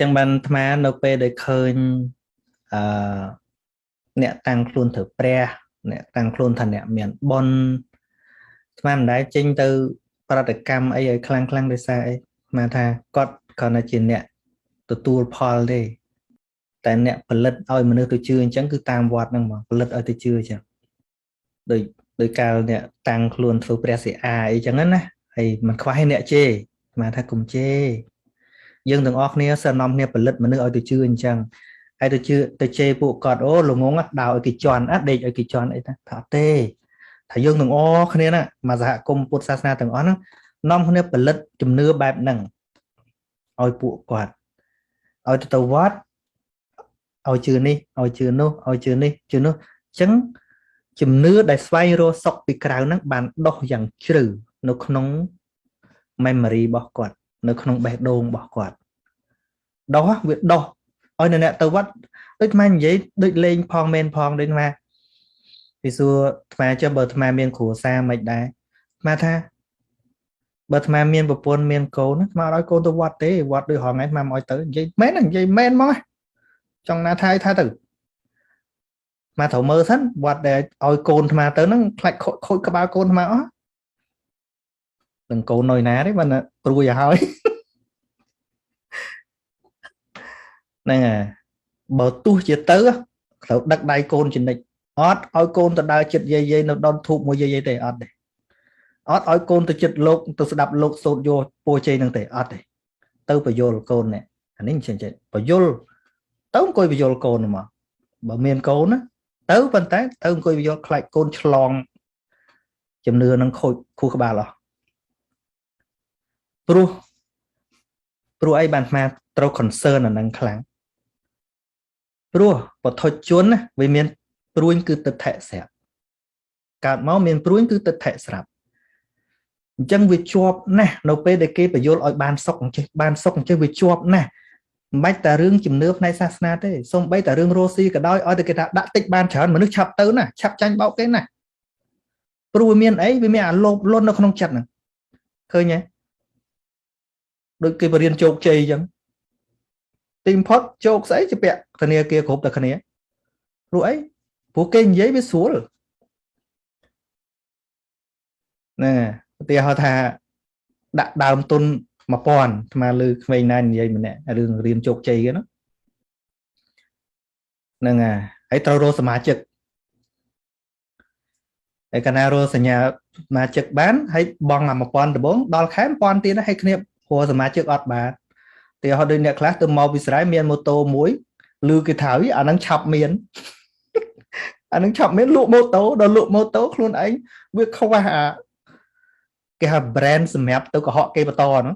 ចឹងបានអាត្មានៅពេលដែលឃើញអឺអ្នកតាំងខ្លួនធ្វើព្រះអ្នកតាំងខ្លួនថាអ្នកមានបុណ្យអាត្មាមិនដែលចេញទៅប្រតិកម្មអីឲ្យខ្លាំងខ្លាំងដោយសារអីអាត្មាថាគាត់គ្រាន់តែជាអ្នកទទួលផលទេតែអ្នកផលិតឲ្យមនុស្សទៅជឿអញ្ចឹងគឺតាមវត្តហ្នឹងហ្មងផលិតឲ្យទៅជឿអញ្ចឹងដូចដោយកាលអ្នកតាំងខ្លួនធ្វើព្រះសិអាអីចឹងណាហើយមិនខ្វះឯអ្នកជេរអាត្មាថាកុំជេរយើងទាំងអស់គ្នាសើនាំគ្នាផលិតមនុស្សឲ្យទៅជឿអញ្ចឹងហើយទៅជឿទៅជេរពួកគាត់អូល្ងងដើរឲ្យគេជន់អត់ដេកឲ្យគេជន់អីថាអត់ទេថាយើងទាំងអស់គ្នាណាមកសហគមន៍ពុទ្ធសាសនាទាំងអស់ហ្នឹងនាំគ្នាផលិតជំនឿបែបហ្នឹងឲ្យពួកគាត់ឲ្យទៅវត្តឲ្យជឿនេះឲ្យជឿនោះឲ្យជឿនេះជឿនោះអញ្ចឹងជំនឿដែលស្វែងរកសុខពីក្រៅហ្នឹងបានដុះយ៉ាងជ្រៅនៅក្នុង memory របស់គាត់នៅក្នុងបេះដូងរបស់គាត់ដុះវាដុះឲ្យអ្នកទៅវត្តដូចអានិយាយដូចលេងផងមែនផងដូចអាពីសួរអាត្មាចុះបើអាត្មាមានគ្រួសារមិនដែរអាត្មាថាបើអាត្មាមានប្រពន្ធមានកូនអាត្មាអត់ឲ្យកូនទៅវត្តទេវត្តដូចរហងៃអាត្មាមិនឲ្យទៅនិយាយមែននិយាយមែនហ្មងចង់ណាថាឲ្យថាទៅមកត្រូវមើលសិនវត្តដែលឲ្យកូនអាត្មាទៅហ្នឹងខ្លាចខូចក្បាលកូនអាត្មាអស់នឹងកូននៅណាទេបើព្រួយឲ្យហើយហ្នឹងហើយបើទោះជាទៅត្រូវដឹកដៃកូនចនិចអត់ឲ្យកូនទៅដើរចិត្តយាយយាយនៅដុនធូបមួយយាយយាយទេអត់ទេអត់ឲ្យកូនទៅចិត្តលោកទៅស្ដាប់លោកសូត្រយកពោជ័យនឹងទេអត់ទេទៅបញ្យលកូននេះអានេះចេះបញ្យលទៅអង្គុយបញ្យលកូនមកបើមានកូនណាទៅប៉ុន្តែទៅអង្គុយបញ្យលខ្លាចកូនឆ្លងជំនឿនឹងខូចខួរក្បាលអស់ព្រោះអីបានអាត្រូវ concern អានឹងខ្លាំងព្រោះបទជនណាវាមានព្រួញគឺទិដ្ឋិស្រាប់កើតមកមានព្រួញគឺទិដ្ឋិស្រាប់អញ្ចឹងវាជាប់ណាស់នៅពេលដែលគេបញ្យល់ឲ្យបានសុខអញ្ចេះបានសុខអញ្ចេះវាជាប់ណាស់មិនបាច់តែរឿងជំនឿផ្នែកសាសនាទេសូម្បីតែរឿងរស់ស៊ីក៏ដោយឲ្យតែគេថាដាក់តិចបានច្រើនមនុស្សឆាប់ទៅណាឆាប់ចាញ់បោកគេណាព្រោះវាមានអីវាមានអាលោភលន់នៅក្នុងចិត្តហ្នឹងឃើញទេដូចគេបរៀនជោគជ័យអញ្ចឹងទីបំផុតជោគស្អីជាពាក់ធនាគារគ្រប់តែគ្នាព្រោះអីព្រោះគេនិយាយវាស្រួលហ្នឹងឧទាហរណ៍ថាដាក់ដើមទុន1000អាត្មាលើក្មេងណានិយាយម្នាក់រឿងរៀនជោគជ័យគេហ្នឹងហ្នឹងហើយត្រូវរកសមាជិកហើយកាលណារកសញ្ញាសមាជិកបានហើយបង់អា1000ដំបូងដល់ខែ1000ទៀតហើយគ្នាព្រោះសមាជិកអត់បានទីហោះដូចអ្នកខ្លះទៅមកពីស្រែមានម៉ូតូមួយឮគេថាអាហ្នឹងឆាប់មានអាហ្នឹងឆាប់មានលក់ម៉ូតូដល់លក់ម៉ូតូខ្លួនឯងវាខ្វះអាគេហៅ brand សម្រាប់ទៅកុហកគេបន្តហ្នឹង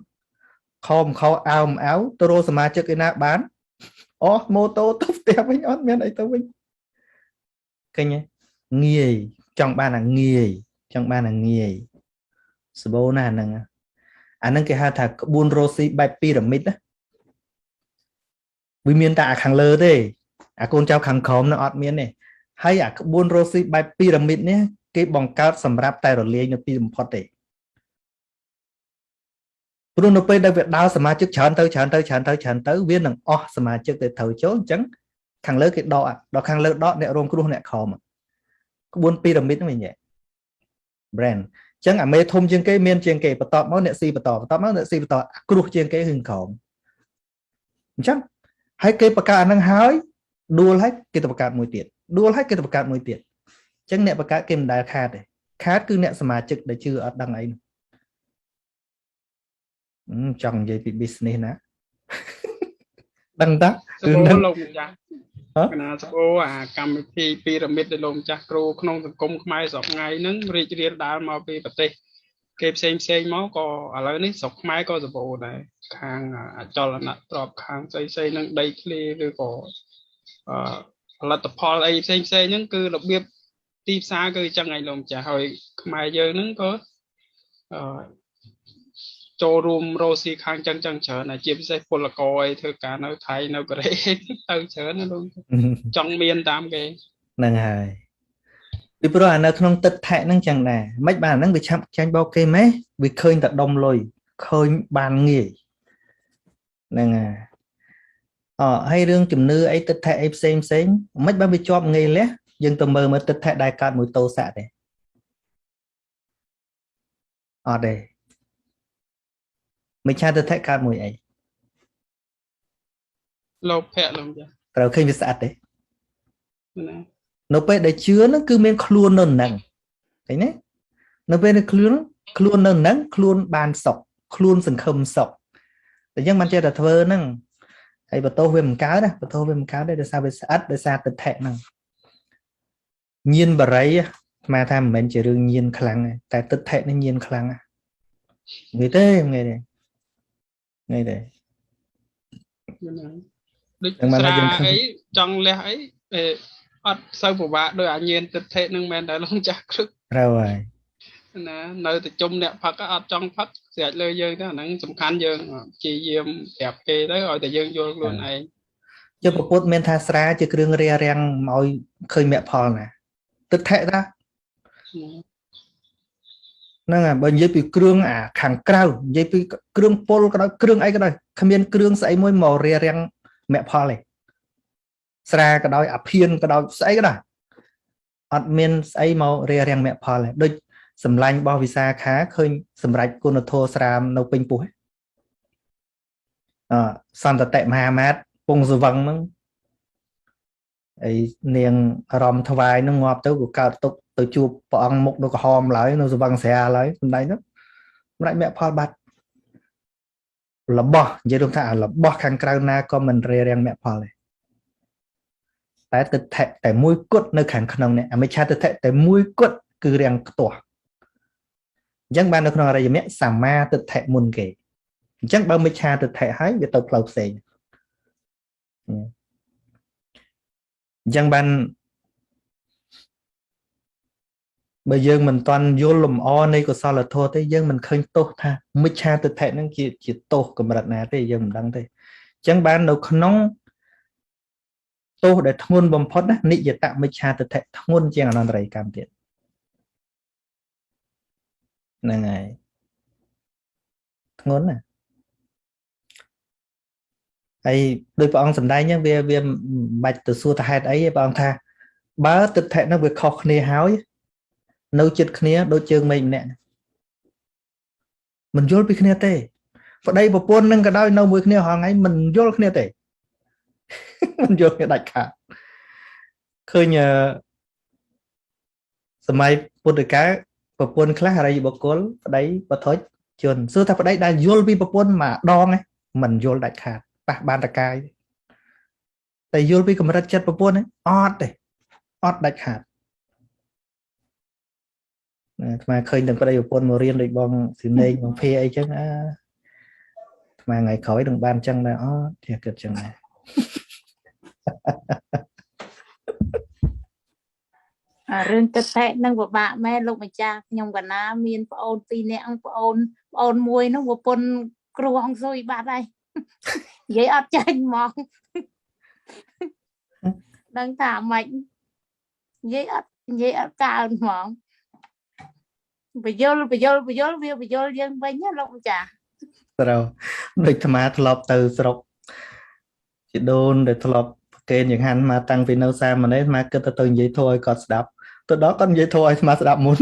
ខំខោអោមអៅទៅរកសមាជិកឯណាបានអស់ម៉ូតូទៅផ្ទះវិញអត់មានអីទៅវិញឃើញទេងាយចង់បានអាងាយចង់បានអាងាយសបោណាស់អាហ្នឹងគេហៅថាក្បួនរ៉ូស៊ីបែបពីរ៉ាមីតណាវាមានតែអាខាងលើទេអាកូនចៅខាងក្រោមនឹងអត់មានទេហើយអាក្បួនរ៉ូស៊ីបែបពីរ៉ាមីតនេះគេបង្កើតសម្រាប់តែរលាយនៅទីបំផុតទេព្រោះនៅពេលដែលវាដើរសមាជិកច្រើនទៅច្រើនទៅច្រើនទៅច្រើនទៅវានឹងអស់សមាជិកទៅត្រូវចូលអញ្ចឹងខាងលើគេដកដល់ខាងលើដកអ្នករងគ្រោះអ្នកក្រោមក្បួនពីរ៉ាមីតហ្នឹងវិញ brand អញ្ចឹងអាមេធំជាងគេមានជាងគេបន្ទាប់មកអ្នកស៊ីបន្តបន្ទាប់មកអ្នកស៊ីបន្តគ្រោះជាងគេគឺក្រោមអញ្ចឹងហើយគេបង្កើតអាហ្នឹងហើយដួលហើយគេទៅបង្កើតមួយទៀតដួលហើយគេទៅបង្កើតមួយទៀតអញ្ចឹងអ្នកបង្កើតគេមិនដែលខាតទេខាតគឺអ្នកសមាជិកដែលជឿអត់ដឹងអីនោះចង់និយាយពី business ណាដឹងតាគឺលោកម្ចាស់កណាសបោអាកម្មវិធីពីរ៉ាមីតដែលលោកម្ចាស់គ្រូក្នុងសង្គមខ្មែរស្រុកថ្ងៃហ្នឹងរីករាលដាលមកពីប្រទេសគេផ្សេងផ្សេងមកក៏ឥឡូវនេះស្រុកខ្មែរក៏សបោដែរខាងអចលនទ្រព្យខាងស្អីស្អីហ្នឹងដីធ្លីឬក៏ផលិតផលអីផ្សេងផ្សេងហ្នឹងគឺរបៀបទីផ្សារគឺអញ្ចឹងឯងលោកម្ចាស់ហើយខ្មែរយើងហ្នឹងក៏ចូលរួមរស់ស៊ីខាងចឹងចឹងច្រើនណាជាពិសេសពលករអីធ្វើការនៅថៃនៅកូរ៉េទៅច្រើនណាលោកចង់មានតាមគេហ្នឹងហើយពីព្រោះអានៅក្នុងទឹកថែហ្នឹងចឹងដែរមិនបានអាហ្នឹងវាឆាប់ចាញ់បោកគេម៉េះវាឃើញតែដុំលុយឃើញបានងាយហ្នឹងហើយ អហើយរឿងជំនឿអីទិដ្ឋិអីផ្សេងផ្សេងមិនបើវាជាប់ងាយលះយើងទៅមើលមើលទិដ្ឋិដែលកើតមួយទោសៈទេអត់ទេមិច្ឆាទិដ្ឋិកើតមួយអី លោភៈលោកចា ត្រូវឃើញវាស្អាតទេ ណា នៅពេលដែលជឿហ្នឹងគឺមានខ្លួននៅនឹងឃើញទេនៅពេលដែលខ្លួននៅនឹងខ្លួនបានសុខខ្លួនសង្ឃឹមសុខតែយើងមិនចេះតែធ្វើហ្នឹងហើយបន្ទោសវាមិនកើតណាបន្ទោសវាមិនកើតទេដោយសារវាស្អិតដោយសារទិដ្ឋិហ្នឹងញៀនបរិយស្មានថាមិនមែនជារឿងញៀនខ្លាំងទេតែទិដ្ឋិនេះញៀនខ្លាំងងាយទេងាយទេងាយទេ ដូចស្រាអីចង់លះអីអត់សូវពិបាកដោយអាញៀនទិដ្ឋិនឹងមែនតែលោកចាស់គ្រឹះ ត្រូវហើយ ណានៅតែជុំអ្នកផឹកអត់ចង់ផឹកស្រេចលើយើងទៅអាហ្នឹងសំខាន់យើងព្យាយាមប្រាប់គេទៅឲ្យតែយើងយល់ខ្លួនឯង ចុះពុទ្ធមានថាស្រាជាគ្រឿងរារាំងមកឲ្យឃើញមគ្គផលណាទិដ្ឋិតាហ្នឹងហើយបើនិយាយពីគ្រឿងអាខាងក្រៅនិយាយពីគ្រឿងពុលក៏ដោយគ្រឿងអីក៏ដោយគ្មានគ្រឿងស្អីមួយមករារាំងមគ្គផលទេស្រាក៏ដោយអាភៀនក៏ដោយស្អីក៏ដោយអត់មានស្អីមករារាំងមគ្គផលទេដូចសម្លាញ់របស់វិសាខាឃើញសម្រេចគុណធម៌ស្រាមនៅពេញពោះអសន្តតិមហាមាត្រពងសវឹងហ្នឹងអីនាងរំថ្វាយហ្នឹងងាប់ទៅក៏កើតទុកទៅជួបព្រះអង្គមុខនៅក្រហមឡើយនៅសវឹងស្រាឡើយសម្ដែងទៅសម្រេចមគ្គផលបាត់របស់និយាយរួមថារបស់ខាងក្រៅណាក៏មិនរារាំងមគ្គផលដែរតែទិដ្ឋិតែមួយគត់នៅខាងក្នុងនេះអមិច្ឆាទិដ្ឋិតែមួយគត់គឺរាំងខ្ទាស់អញ្ចឹងបាននៅក្នុងអរិយមគ្គសម្មាទិដ្ឋិមុនគេអញ្ចឹងបើមិច្ឆាទិដ្ឋិហើយវាទៅផ្លូវផ្សេងអញ្ចឹងបានបើយើងមិនទាន់យល់លំអនៃកុសលធម៌ទេយើងមិនឃើញទោសថាមិច្ឆាទិដ្ឋិហ្នឹងជាទោសកម្រិតណាទេយើងមិនដឹងទេអញ្ចឹងបាននៅក្នុងទោសដែលធ្ងន់បំផុតណានិយតមិច្ឆាទិដ្ឋិធ្ងន់ជាងអនន្តរិយកម្មទៀតហ្នឹងហើយធ្ងន់ណាហើយដោយព្រះអង្គសម្ដែងហ្នឹងវាមិនបាច់ទៅសួរថាហេតុអីទេព្រះអង្គថាបើទិដ្ឋិហ្នឹងវាខុសគ្នាហើយនៅចិត្តគ្នាដូចជើងមេឃម្នាក់មិនយល់ពីគ្នាទេប្តីប្រពន្ធនឹងក៏ដោយនៅមួយគ្នារាល់ថ្ងៃមិនយល់គ្នាទេមិនយល់គ្នាដាច់ខាតឃើញសម័យពុទ្ធកាលប្រពន្ធខ្លះអរិយបុគ្គលប្តីបឋុជនសួរថាប្តីដែលយល់ពីប្រពន្ធម្ដងឯងមិនយល់ដាច់ខាតប៉ះបានតកាយតែយល់ពីកម្រិតចិត្តប្រពន្ធឯងអត់ទេអត់ដាច់ខាតអាត្មាឃើញទាំងប្តីប្រពន្ធមករៀនដូចបងស៊ីនេងបងភាអីចឹងអាអាត្មាថ្ងៃក្រោយនឹងបានចឹងដែរអត់ជាគិតចឹងដែរ អារឿងទិដ្ឋិនឹងពិបាកមែនលោកម្ចាស់ខ្ញុំកណាមានប្អូនពីរនាក់ប្អូនមួយនោះប្រពន្ធគ្រោះហងស៊ុយបាត់ហើយនិយាយអត់ចាញ់ហ្មងដឹងថាម៉េចនិយាយអត់កើនហ្មងបញ្យលវាបញ្យលយើងវិញណាលោកម្ចាស់ ត្រូវដូចអាត្មាធ្លាប់ទៅស្រុកជីដូនដែលធ្លាប់ប្រគេនចង្ហាន់មកតាំងពីនៅសាមណេរអាត្មាគិតទៅនិយាយធម៌ឲ្យគាត់ស្ដាប់ទៅដល់គាត់និយាយធម៌ឲ្យអាត្មាស្ដាប់មុន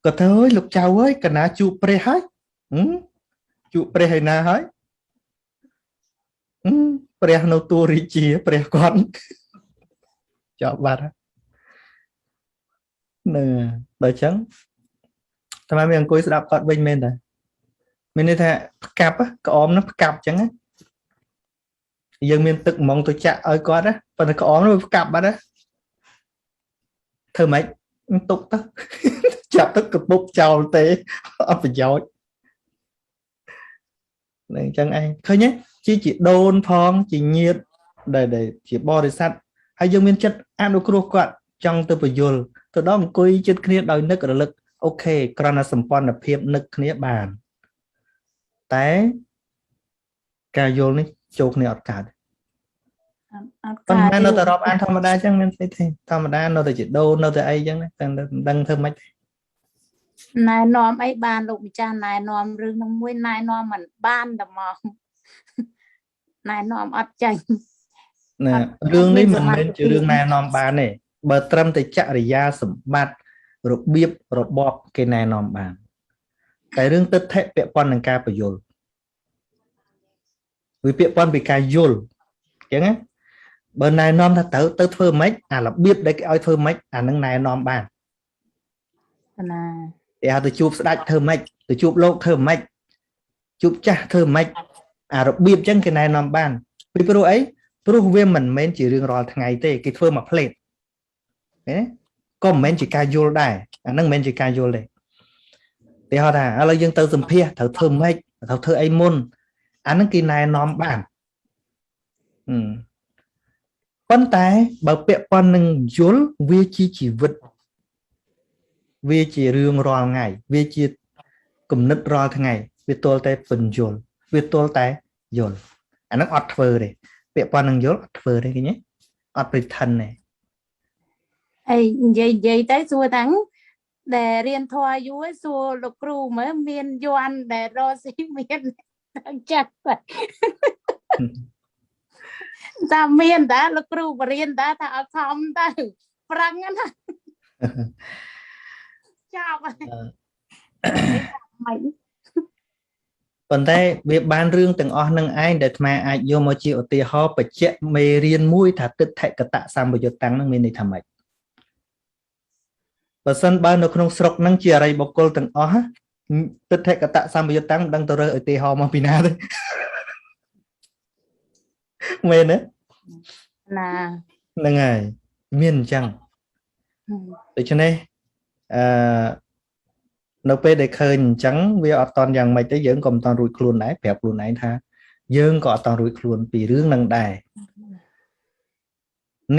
គាត់ទៅអើយលោកចៅអើយកណាជួបព្រះហើយជួបព្រះឯណាហើយព្រះនៅតួរាជាព្រះគាត់ចប់បាត់ហ្នឹងដល់ចឹងអាត្មាមានអង្គុយស្ដាប់គាត់វិញមែនតាមានន័យថាផ្កាប់ក្អមហ្នឹងផ្កាប់ចឹងណាយើងមានទឹកហ្មងទៅចាក់ឲ្យគាត់ណាប៉ុន្តែក្អមហ្នឹងវាផ្កាប់បាត់ណាធ្វើម៉េចទុកទៅចាប់ទឹកកពុបចោលទេអត់ប្រយោជន៍ហ្នឹងចឹងឯងឃើញទេជាដូនផងជាញាតដែលជាបរិស័ទហើយយើងមានចិត្តអនុគ្រោះគាត់ចង់ទៅបញ្យលទៅដល់អង្គុយចិត្តគ្នាដោយនឹករលឹកអូខេគ្រាន់តែសម្ព័ន្ធភាពនឹកគ្នាបានតែការយល់នេះចូលគ្នាអត់កើត អត់ ប៉ុ កើត ន្តែនៅតែរាប់អានធម្មតាចឹងមានស្អីទេធម្មតានៅតែជាដូននៅតែអីចឹងតែមិនដឹងធ្វើម៉េចទេ ណែនាំអីបានលោកម្ចាស់ណែនាំរឿងនឹងមួយណែនាំមិនបានតែមក ណែនាំអត់ចាញ់ ណារឿងនេះមិនមែនជារឿងណែនាំបានទេបើត្រឹមតែចរិយាសម្បត្តិរបៀបរបបគេណែនាំបានតែរឿងទិដ្ឋិពាក់ព័ន្ធនឹងការបញ្យលវាពាក់ព័ន្ធពីការយល់អញ្ចឹងណាបើណែនាំថាត្រូវទៅធ្វើម៉េចអារបៀបដែលគេឲ្យធ្វើម៉េចអានឹងណែនាំបាន ណា គេហៅទៅជួបស្ដេចធ្វើម៉េចទៅជួបលោកធ្វើម៉េចជួបចាស់ធ្វើម៉េចអារបៀបអញ្ចឹងគេណែនាំបានពីព្រោះអីព្រោះវាមិនមែនជារឿងរាល់ថ្ងៃទេគេធ្វើមួយផ្លេតឃើញទេក៏មិនមែនជាការយល់ដែរអានឹងមិនមែនជាការយល់ទេទីហោថាឥឡូវយើងទៅសម្ភាសត្រូវធ្វើម៉េចត្រូវធ្វើអីមុនអានឹងគេណែនាំបានប៉ុន្តែបើពាក់ព័ន្ធនឹងយល់វាជាជីវិតវាជារឿងរាល់ថ្ងៃវាជាគំនិតរាល់ថ្ងៃវាទល់តែពន្យល់វាទល់តែយល់អានឹងអត់ធ្វើទេពាក់ព័ន្ធនឹងយល់អត់ធ្វើទេឃើញទេអត់ pretend ទេ អីនិយាយទៅសួរតាំងដែលរៀនធម៌យូរសួរលោកគ្រូមើលមានយន់ដែលរកស៊ីមានទាំងចិត្តតាមានតាលោកគ្រូបរៀនតាថាឲ្យខំទៅប្រឹងណាចប់ហើយមិន ប៉ុន្តែវាបានរឿងទាំងអស់នឹងឯងដែលអាត្មាអាចយកមកជាឧទាហរណ៍បញ្ជាក់មេរៀនមួយថាទិដ្ឋិកតសម្បយុត្តតាំងនឹងមានន័យថាម៉េចបើសិនបើនៅក្នុងស្រុកនឹងជាអរិយបុគ្គលទាំងអស់ទិដ្ឋិកតសម្បយុត្តតាំងមិនដឹងទៅរើសឧទាហរណ៍មកពីណាទេមែនទេ ណា ហ្នឹងហើយមានអញ្ចឹងដូច្នេះអឺនៅពេលដែលឃើញអញ្ចឹងវាអត់តន់យ៉ាងម៉េចទេយើងក៏មិនតន់រួចខ្លួនដែរប្រាប់ខ្លួនឯងថាយើងក៏អត់តន់រួចខ្លួនពីរឿងហ្នឹងដែរ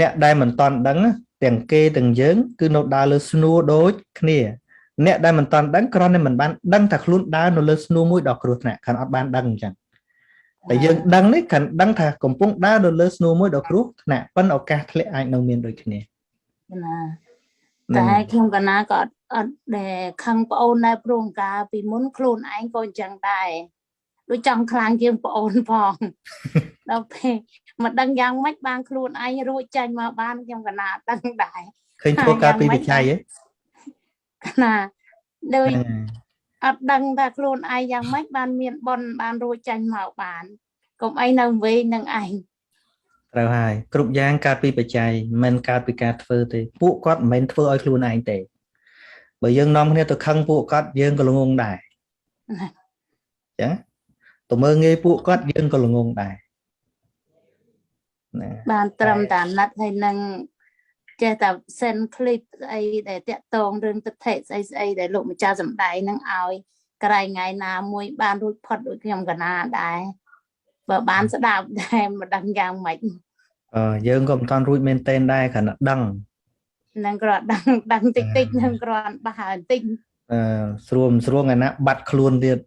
អ្នកដែលមិនតន់ដឹងទាំងគេទាំងយើងគឺនៅដើរលើស្នួរដូចគ្នាអ្នកដែលមិនតន់ដឹងគ្រាន់តែមិនបានដឹងថាខ្លួនដើរនៅលើស្នួរមួយដ៏គ្រោះថ្នាក់គ្រាន់អត់បានដឹងអញ្ចឹងតែយើងដឹងនេះគ្រាន់ដឹងថាកំពុងដើរនៅលើស្នួរមួយដ៏គ្រោះថ្នាក់ប៉ុន្តែឱកាសធ្លាក់អាចនៅមានដូចគ្នា ណាតែខ្ញុំកណាក៏អត់ដែលខឹងប្អូនដែរព្រោះកាលពីមុនខ្លួនឯងក៏អញ្ចឹងដែរដូចចង់ខ្លាំងជាងប្អូនផងដល់ពេលមិនដឹងយ៉ាងម៉េចបានខ្លួនឯងរួចចេញមកបានខ្ញុំកណាដឹងដែរ ឃើញធ្វើការពីវិច័យហ៎ ណាដូចអត់ដឹងថាខ្លួនឯងយ៉ាងម៉េចបានមានបុណ្យបានរួចចេញមកបានកុំអីនៅវែងនឹងឯង ត្រូវហើយគ្រប់យ៉ាងកើតពីបច្ច័យមិនកើតពីការធ្វើទេពួកគាត់មិនមែនធ្វើឲ្យខ្លួនឯងទេបើយើងនាំគ្នាទៅខឹងពួកគាត់យើងក៏ល្ងងដែរអញ្ចឹងទៅមើលងាយពួកគាត់យើងក៏ល្ងងដែរណា បានត្រឹមតែណាត់ហើយនឹងចេះតែ send clip ស្អីដែលតាក់ទងរឿងទិដ្ឋិស្អីស្អីដែលលោកម្ចាស់សំដែងនឹងឲ្យក្រែងថ្ងៃណាមួយបានរួចផុតដូចខ្ញុំកណាដែរបើបានស្ដាប់ដែរមិនដឹងយ៉ាងម៉េច អឺយើងក៏មិនតាន់រួចមែនទែនដែរគ្រាន់តែដឹង នឹងគ្រាន់ដឹងដឹងតិចតិចនឹងគ្រាន់បើបន្តិច អឺស្រួលមិនស្រួលថ្ងៃណាបាត់ខ្លួនទៀត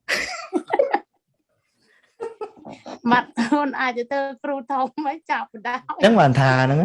បាត់ខ្លួនអាចទៅគ្រូធំឲ្យចាប់បដា អញ្ចឹងបានថាហ្នឹង